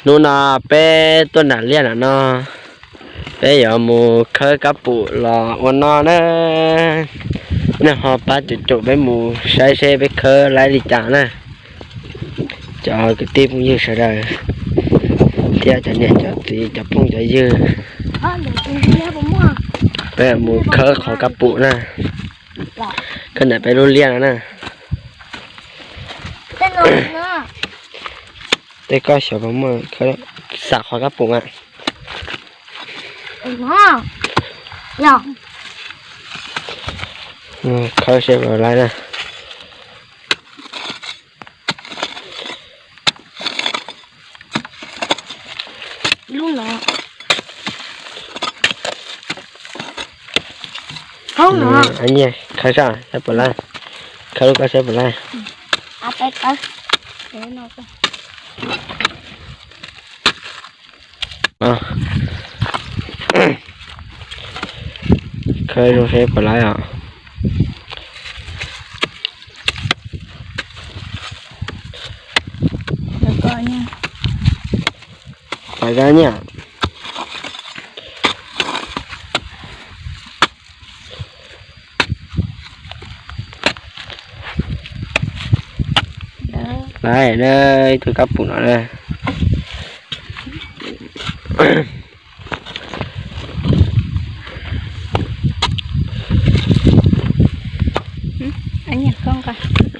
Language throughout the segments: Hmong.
Hnub no peb tuaj nram liaj nram no, peb yuav mus khawb kab pum los ua noj na. Nej ho pab caum caum peb mus saib seb peb khawb laib li cas na. Cov kwv tij phooj ywg sawv daws thiab cov niam cov txiv cov phooj cov ywg, peb mus khawb qhov kab pum na. Khawb ntawm peb lub liaj no na. Tej koj xyov puas muaj, xam qhov kab pum na. Khawb seb puas laib na. Khawb seb puas laib, khawb lub koj seb puas laib. Khawb zoo seb puas laib os. Pais kab nyiaj. Laib na, ib tug kab pum no na.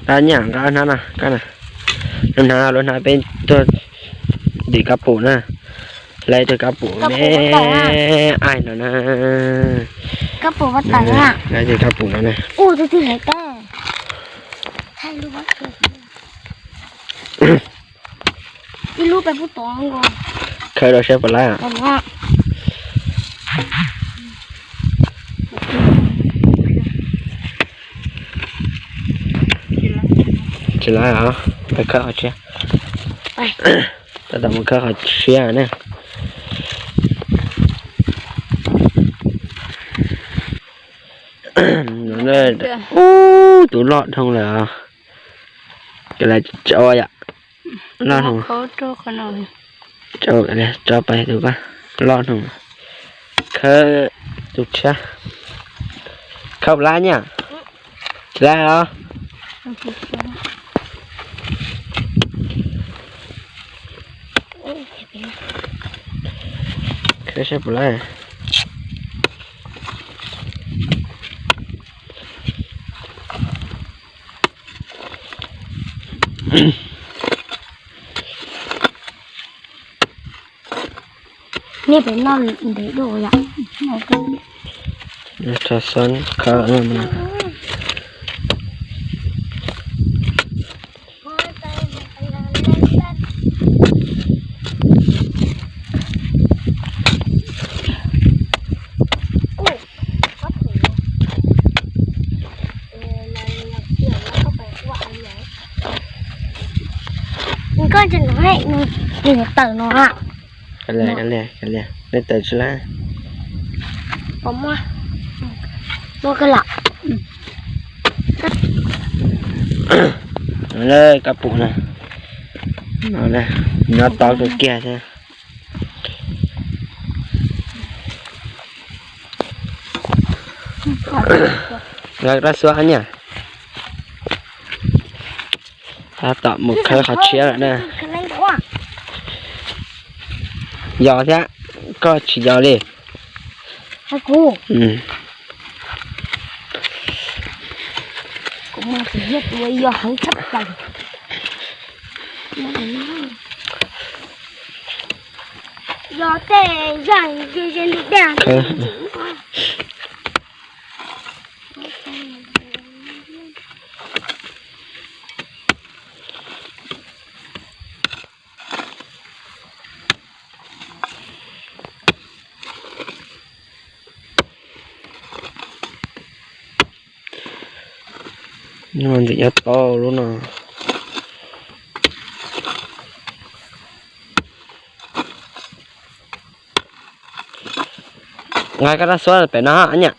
Kab nyiaj, kab hnab no, kab no. Lub hnab, lub hnab peb tuaj dim kab pum na. Laib tus kab pum me aim no na. Laib tus kab pum no na. Khawb rau seb puas laib. Tsis laib os, peb khawb qhov tshiab. Tab tom mus khawb qhov tshiab na. Ub, tus loj dhau lawm. Lawv tso yom, loj dhau. Tso, tso pais tus loj dhau. Khawb tus tshiab. Khawb lab nyiaj. Tsis laib os. Khawb seb puas laib. Nej pem noj ntev dua yom. Rau xob khawb. Koj tseem nws yuav tawm no. Nej tawm tsis laib. Muaj koj lam. Kab pum na, nyob tau kawg kiag thiab. Nqa rab xuab nyiaj. Tab tom mus khawb qhov tshiab lawm na. Yos thiab, koj tsis yos li. Yog tej zaj ze ze li dej. Nyob ntawm nyob tau lub no. Nqa koj rab xuab pem no nyam.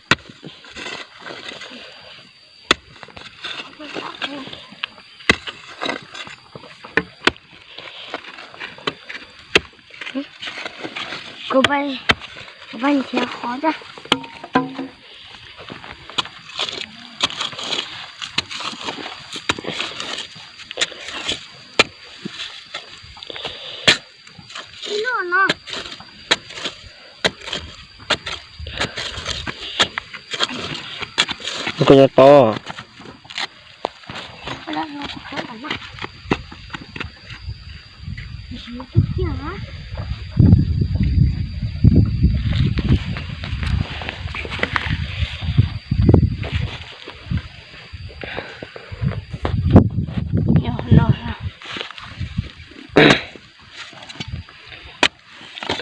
Kuv pab, kuv pab nrhiav qhov tsa. Koj nyob tod.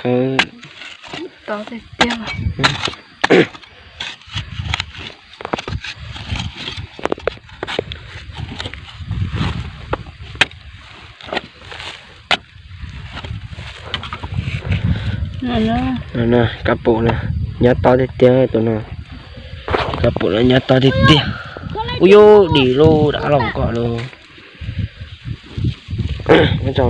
Khawb tod tiag tiag. Kab pum na, nyob tod tiag tiag tus no. Kab pum na nyob tod tiag tiag. Ub, yuj dim lub dab laug kom lawm. Tso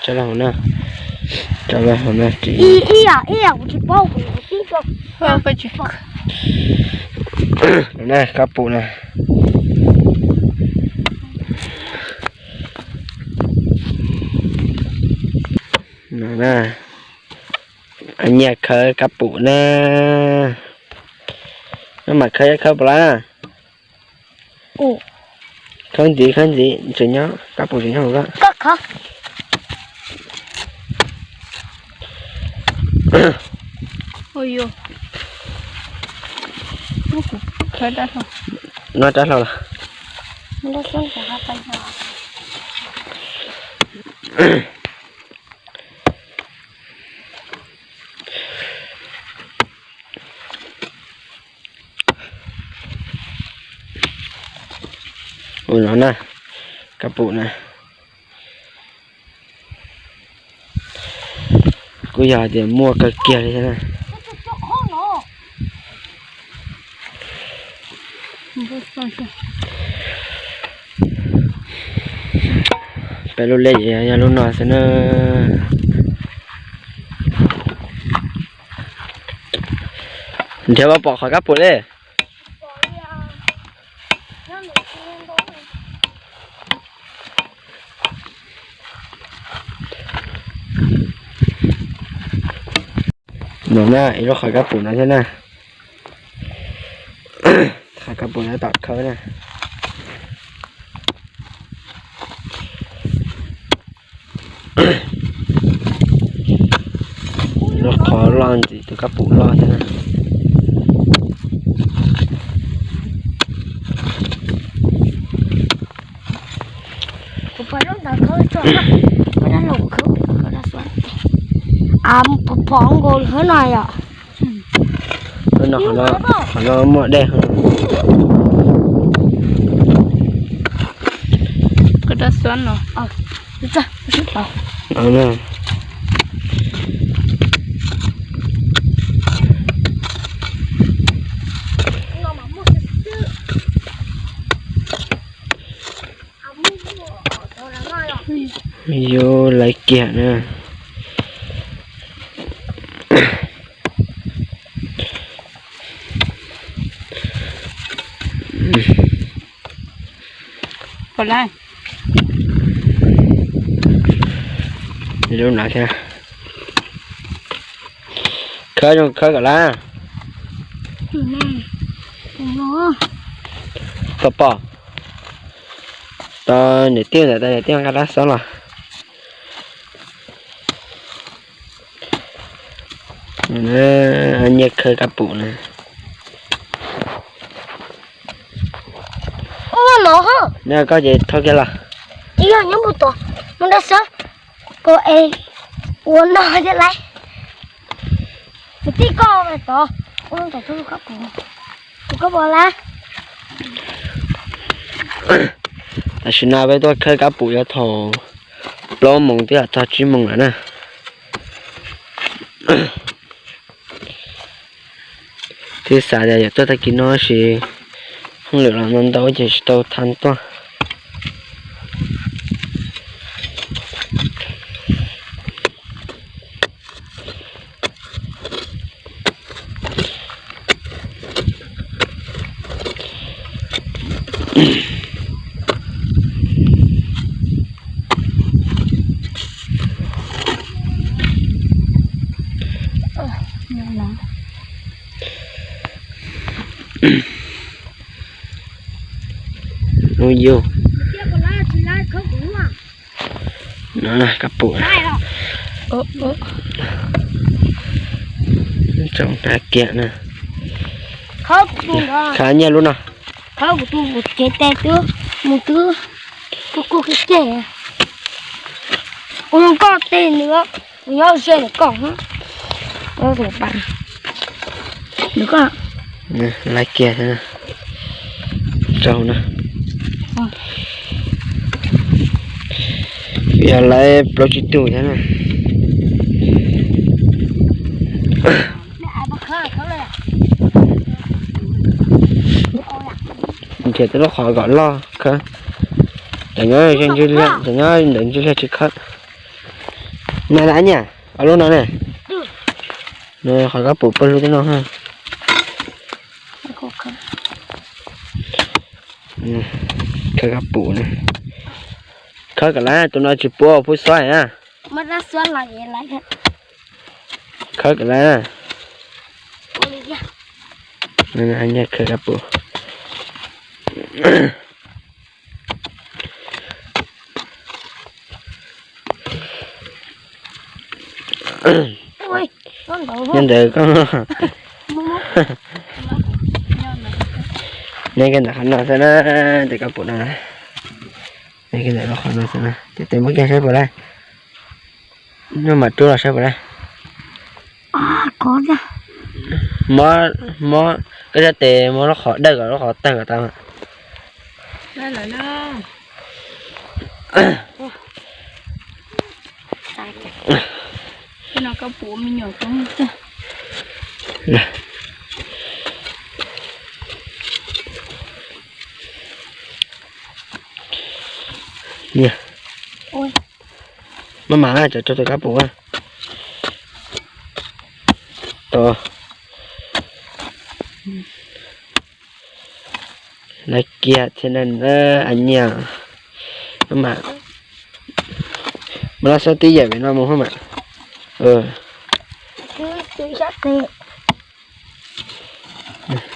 los hauv na, tso los hauv na. Na, kab pum na. No na, nyias khawb kab pum na. Koj mam khawb, khawb puas laib na? Khawb ntxiv, khawb ntxiv, tseem nyob, kab pum tseem nyob hauv. No rab hlau los. Ua no na, kab pum na. Kuj yog tias muaj kawg kiag li thiab na. Peb lub lej yog lub no xwb na. Nrhiav puas pom qhov kab pum li? No na, ib lub qhov kab pum no thiab na. Qhov kab pum no tom khawb na. Lub qhov loj ntxiv tus kab pum loj thiab na. Pom nkaus hauv no yom. Qhov no muaj dej. Koj rab xob no. Yuav laiv kiag na. Lub no thiab. Khawb zoo khawb kom lab. Pom pom. Tau niam tij ntawm tau niam tij nqa rab xob los. Nyias khawb kab pum na. Nyob koj ces thauj kiag los. Tsis yog nyob mus tom, mus rau sab, koj es ua no thiab laiv. Mus tij koj tod, ua tom tus kab pum, tus kab pum lab. Tam sim no peb tuaj khawb kab pum yuav thaum plaub moos twb yog txog tsib moos lawm na. Twb xav tias yuav tuaj tag kis no tab sis Lwm los no ntau ces tsis tau tha tuaj. Lub yug no kab pum. Tsoom hnav kiag na. Khav nyiaj lub no. Khawb kuv tus cev tes twb mus twb kuj kuj kiag kiag. Ua koj tej nws, kuv nyob ze ntawm koj. Ua tus pa nws koj. Laiv kiag thiab. Rau na. Yog laiv plaub tsib tug thiab na. Nrhiav tej lub qhov kom loj khawb. Cov nyob ze ntsis liaj, cov nyob ntawm ntsis liaj tsis khawb. Nag laj nyiaj, ob lub no ne. Qhov kab pum pawg lug tej no. Khawb kab pum na. Khawb kom laiv, tus no tsis puab phub xuab na. Khawb kom laiv na. Khawb kab pum. Nyob ntawd koj. Nyob kiag ntawm qhov no xwb na, tes kab pum no. Nyob kiag ntawm qhov no xwb na, ces tes muab kiag saib puas laiv. Nyob mas rub los saib puas laiv. Mob, mob, koj cov tes muab lub qhov dawj kom lub qhov tawg kom tau. Maj mam na, cov rau tus kab pum. Laiv kiag thiab na, a nyiaj. Maj mam, mas laj xab tib yam vim no mus hab mam.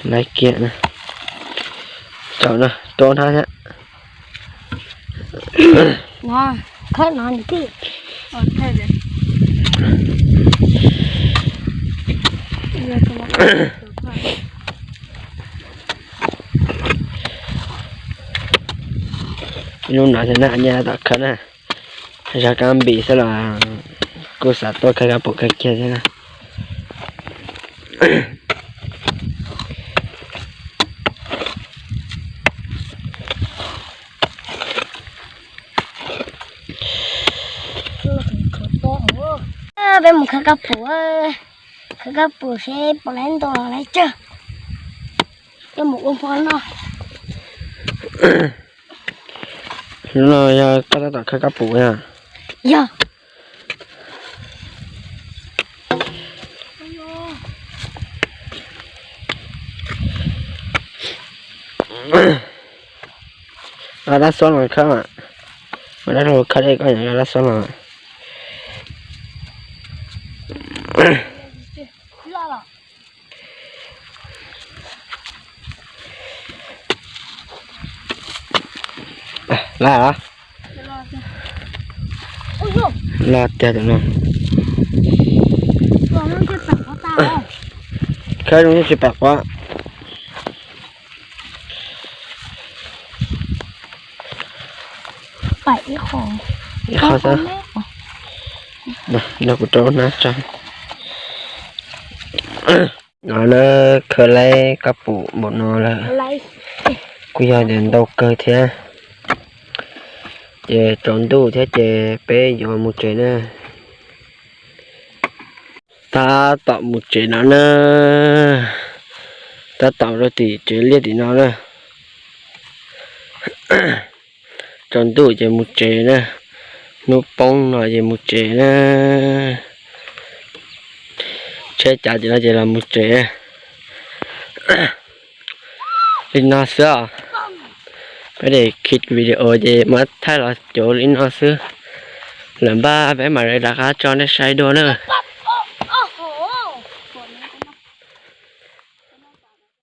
Laiv kiag, tsaum no rau hnab thiab. Lub no xwb na, nyiaj tab tom khawb na. Zog kab npis xwb los kuj xav tuaj khawb kab pum kawg kiag thiab na. Peb mus khawb kab pum, khawb kab pum seb puas laiv ntau los laiv tsawg, coj mus ua hmo noj. Hnub no yog koj tab tom khawb kab pum na? Yog. Dab xuab los khawb mas, dab laug khawb dej koj dab xuab los. Laj os. Laj tiag tus no. Khawb zoo tsis pam quav. Ib qho xwb. Nrog kuv rau hnab tso. No na, khawb laib kab pum npaum no lawm, kuj yog tias ntau kawg thiab. Ces tsaus ntuj thiab ces peb yuav mus tsev na. Tab tom mus tsev no na, tab tom rau tim tsev liaj tim no na. Tsaus ntuj ces mus tsev na, hnub poob no ces mus tsev na. Tsheb cav ces no ces los mus tsev. Li no xwb os. Peb de khij video ces muab thaij los cuv li no xwb. Lawv npaj peb mam li rov qab tso nej saib dua na.